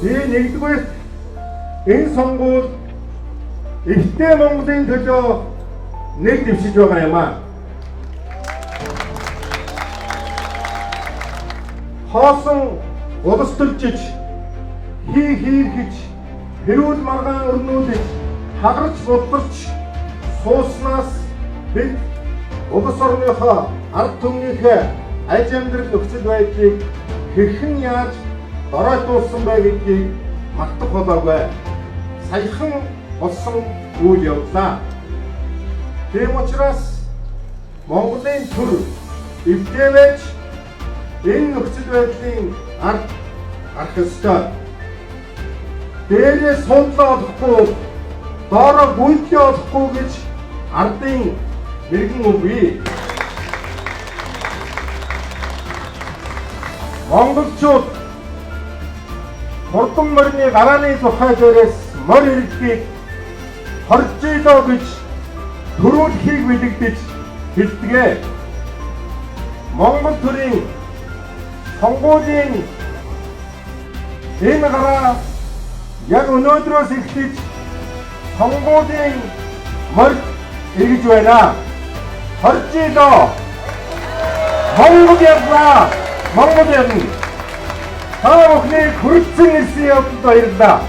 Би нэгдүгээр энэ сонгуул ихтэй Монголын төлөө нэг дэвшиж байгаа юм аа. Хоосон улс төржиж, хий хийрхэж, хэрүүл маргаан өрнүүлж, хагарч будгарч сууснаас бид улс орныхоо ард түмнийхээ аж амьдрал нөхцөл байдлыг хэрхэн яаж доройтуулсан бай гэдгийг мартах болоогүй. Саяхан болсон үйл явдлаа. Тийм учраас Монголын төр эвтэвэж энэ нөхцөл байдлын ард гарах ёстой. Дээрээ сундлаа олохгүй, доороо гүнтлээ олохгүй гэж ардын мэрэгэн үг бий. Монголчууд хурдан морины гарааны тухай дээрээс морь иргэдийг хоржийлоо гэж төрүүлхийг бэлэгдэж хэлдэг. Монгол төрийн сонгуулийн энэ гараа яг өнөөдрөөс эхлэж сонгуулийн морь эргэж байна. Хоржийлоо. Монгол явлаа. Монгол явна. Та бүхнийг хүрэлцэн ирсэн явдалд баярлалаа.